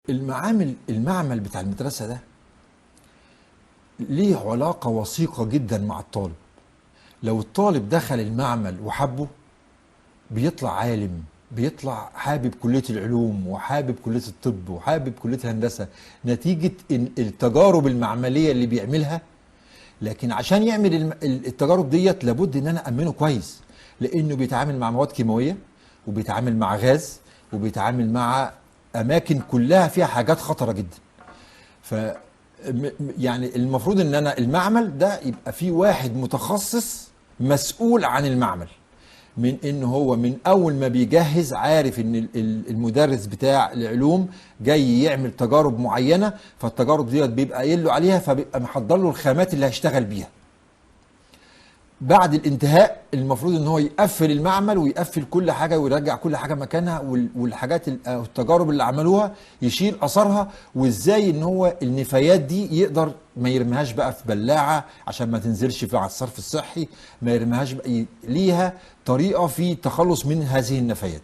المعامل، المعمل بتاع المدرسة ده ليه علاقة وثيقة جدا مع الطالب. لو الطالب دخل المعمل وحبه بيطلع عالم، بيطلع حابب كلية العلوم وحابب كلية الطب وحابب كلية الهندسة نتيجة التجارب المعملية اللي بيعملها. لكن عشان يعمل التجارب ديت لابد ان انا امنه كويس، لانه بيتعامل مع مواد كيماوية وبيتعامل مع غاز وبيتعامل مع اماكن كلها فيها حاجات خطرة جدا. ف يعني المفروض ان انا المعمل ده يبقى فيه واحد متخصص مسؤول عن المعمل، من ان هو من اول ما بيجهز عارف ان المدرس بتاع العلوم جاي يعمل تجارب معينة، فالتجارب ديت بيبقى قايل له عليها، فبيبقى محضر له الخامات اللي هيشتغل بيها. بعد الانتهاء المفروض ان هو يقفل المعمل ويقفل كل حاجة ويرجع كل حاجة مكانها، والحاجات التجارب اللي عملوها يشيل اثرها، وازاي ان هو النفايات دي يقدر ما يرميهاش بقى في بلاعه عشان ما تنزلش في على الصرف الصحي، ما يرميهاش بقى، ليها طريقه في التخلص من هذه النفايات.